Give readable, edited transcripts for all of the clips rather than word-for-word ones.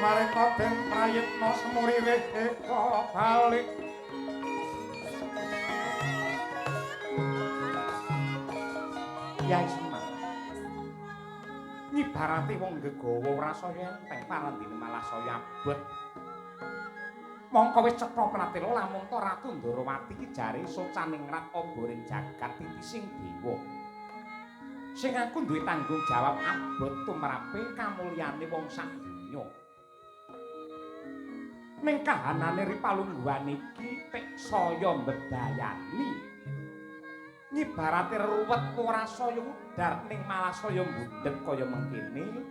Sumareka den prayitna semuririh eka balik. Yai Semar. Ngibarate wong gegawa ora saya enteng parandene malah saya abot. Mongko wis cetha pratela lamun ta Ratu Ndorowati iki jare socaningrat ambaring jagat titising dewa. Sing aku duwe tanggung jawab abot tumrape kamulyane wong sak donya. Ning kahanane ri palungguhan iki pek saya mbebayani. Ngibarate ruwet ora saya udar ning malah saya mbundhek kaya mengkene.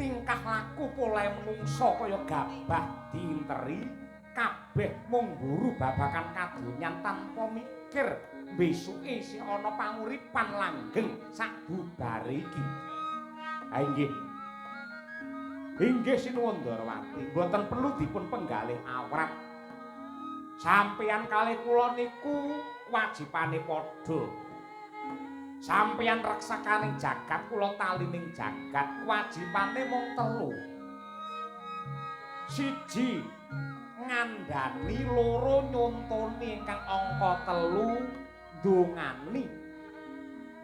Tingkah laku polahe menungsa kaya gabah diinteri, kabeh mung mburu babakan kadonyan tanpa mikir besuke isih ana panguripan langgeng sak bubare iki. Ha inggih. Inggih Sinuwun Ndorowati, mboten perlu dipun penggalih awrat. Sampeyan kalih kula niku wajibane padha. Sampeyan reksakaning jagat, kula talining jagat, wajibane mung telu. Siji ngandhani, loro nyontoni, ingkang angka telu ndongani.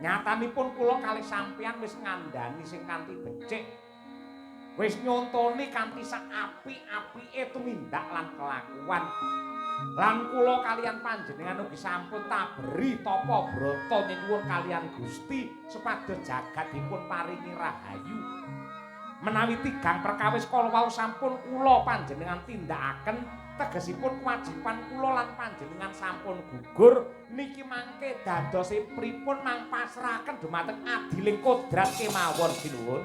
Nyatanipun kula kalih sampeyan wis ngandhani sing kanthi becik. Wis nyontoni kanthi sak apik-apike tumindak lan kelakuan. Lan kula kaliyan panjenengan ugi sampun taberi tapa brata nyuwun kaliyan Gusti supados jagat dipun paringi rahayu. Menawi tigang perkawis kala wau sampun kula panjenengan tindakaken, tegesipun kewajiban kula lan panjenengan sampun gugur, niki mangke dadose pripun mang pasrahaken dumateng adiling kodrat kemawon sinuwun.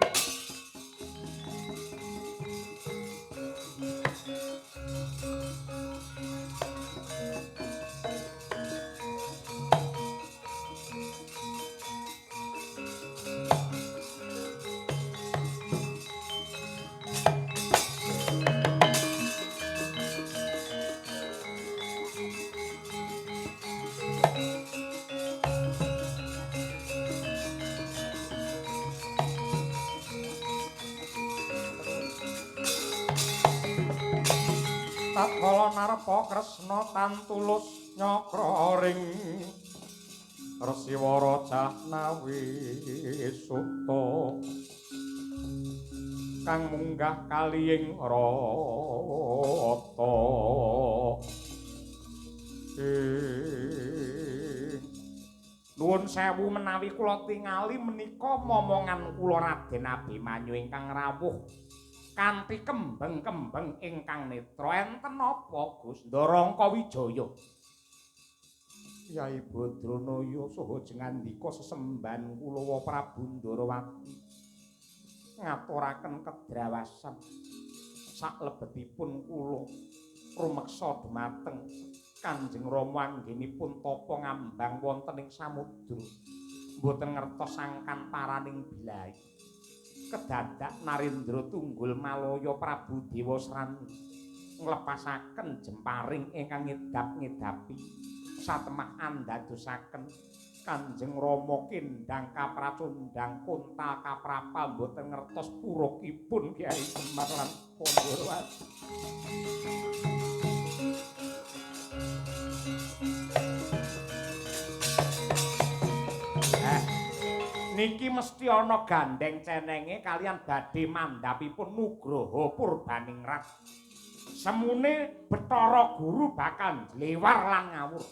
Tatkala narepa Kresna tan tulus nyakra ring Resiwara Jahnawi Suta kang munggah kaliying rata. Nuwun sewu menawi kula tingali menika momongan kula Raden Abimanyu ingkang rawuh kanthi kembeng-kembeng ingkang netra. Enten napa Gus Ndarangka Wijaya? Kyai Badranaya saha jengandika sesembahan kula Prabu Ndorowati ngaturaken kedrawasan saklebetipun kula rumeksa dumateng Kanjeng Rama anggenipun tapa ngambang wonten ing samudra mboten ngertos sangkan paraning bilai. Kedadak Narendra Tunggul Malaya Prabu Dewasrani nglepasaken jemparing ingkang ngedap-ngedapi satemah andadosaken Kanjeng Rama kendang kapracundang kontal kaprapal mboten ngertos purukipun Kyai Semar lan Pandhawa. Niki mesti ana gandeng cenenge kalian badhe mandhapipun Nugroho Purbaningrat. Semune Bathara Guru bakal njlewar lan ngawur.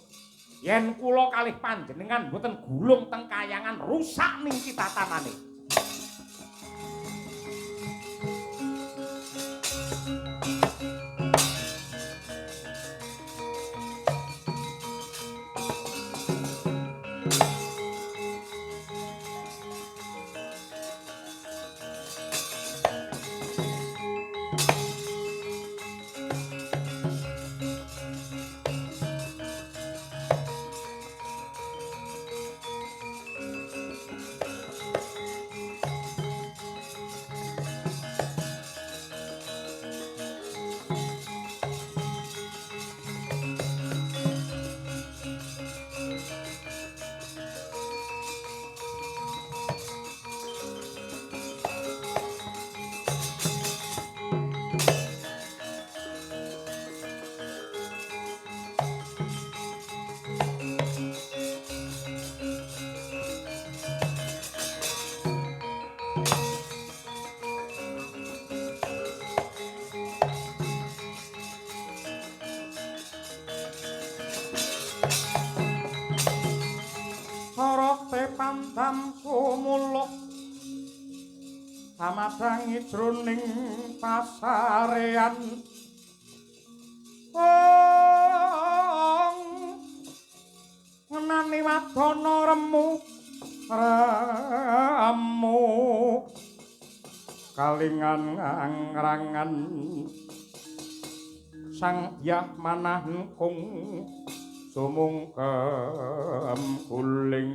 Yen kula kalih panjenengan mboten gulung teng kayangan rusak niki tatanane. Amadangi jroning pasarean ong ngenani wadana remu remu kalingan ngrangan sang dyah manah kung sumungkem guling.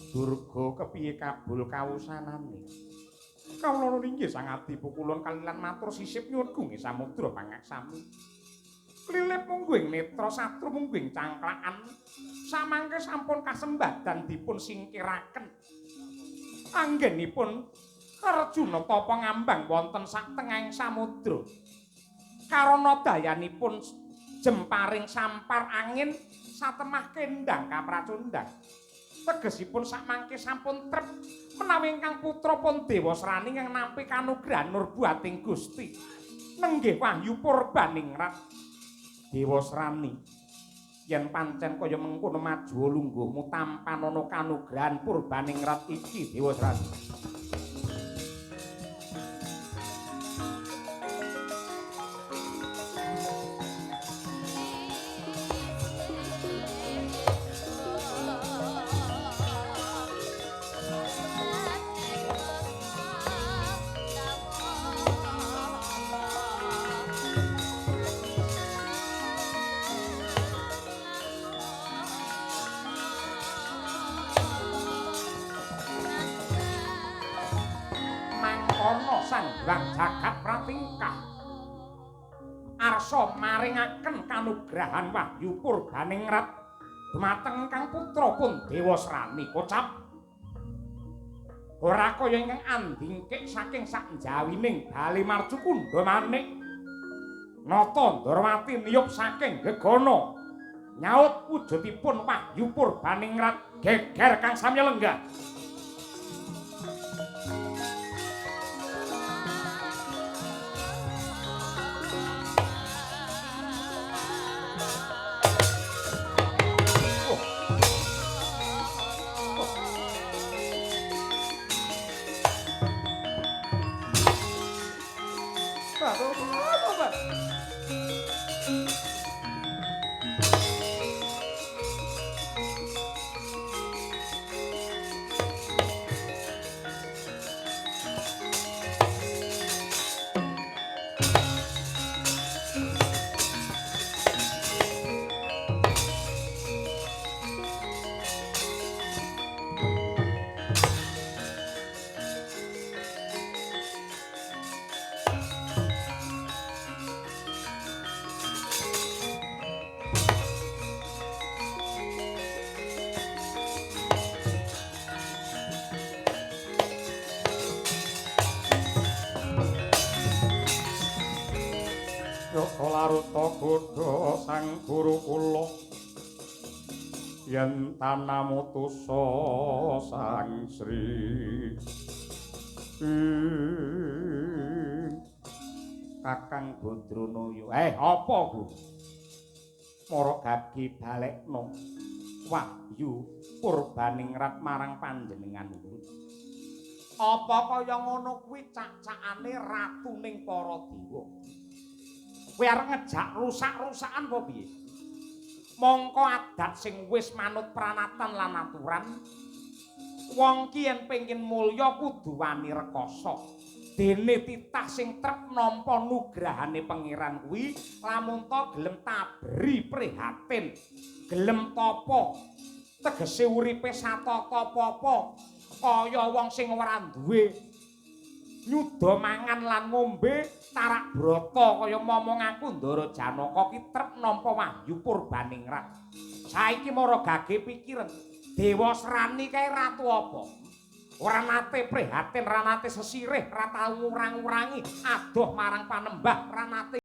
Durga kepiye kabul kawusanane? Kawula inggih Sang Adipu kulon kalilan matur sisip nyuwun gunge samudra pangaksami. Klilip mungguing netra satru mungguing cangklakan samangke sampun kasembadan dipun singkiraken. Anggenipun Arjuna tapa ngambang wonten sak tengahing samudra. Karana dayanipun jemparing sampar angin satemah kendang kapracundang. Tegesipun sakmangke sampun trep menawi ingkang putra pun Dewasrani ingkang nampi kanugrahan nurbuating Gusti. Nenggih wahyu purbaningrat Dewasrani. Yen pancen kaya mengkono maju lungguhmu tampanana kanugrahan purbaningrat iki Dewasrani. Sang Jagat Pratingkah arsa maringaken kanugrahan wahyu purbaningrat dumateng ingkang putra pun Dewasrani kocap. Ora kaya ingkang andingkik saking sakjawining Bali Marcukundha manik nata Ndorowati niyup saking gegana nyaut wujudipun wahyu purbaningrat geger kang samya lenggah. Laruta godha sang guru kula yen tanamutusa sang Sri Kakang Badranaya. Apa ku? Mara gage balekno wahyu purbaningrat marang panjenengan ulun. Apa kaya ngono kuwi cak-cakane ratuning para dewa? Kowe arep ngejak rusak-rusakan apa piye? Mongko adat sing wis manut pranatan lan aturan, wong ki yen pengin mulya kudu wani rekasa. Dene titah sing trep nampa nugrahane pangeran kuwi lamun ta gelem tabri prihatin, gelem tapa, tegese uripe satata apa-apa kaya wong sing ora duwe nyuda mangan lan ngombe tarak brata kaya momong aku Ndara Janaka ki trep nampa wahyu purbaningrat. Saiki mara gage pikiran Dewasrani kae ratu apa? Ora nate prihatin, ora nate sesirih, ora tau ngurang-ngurangi adoh marang panembah, ora nate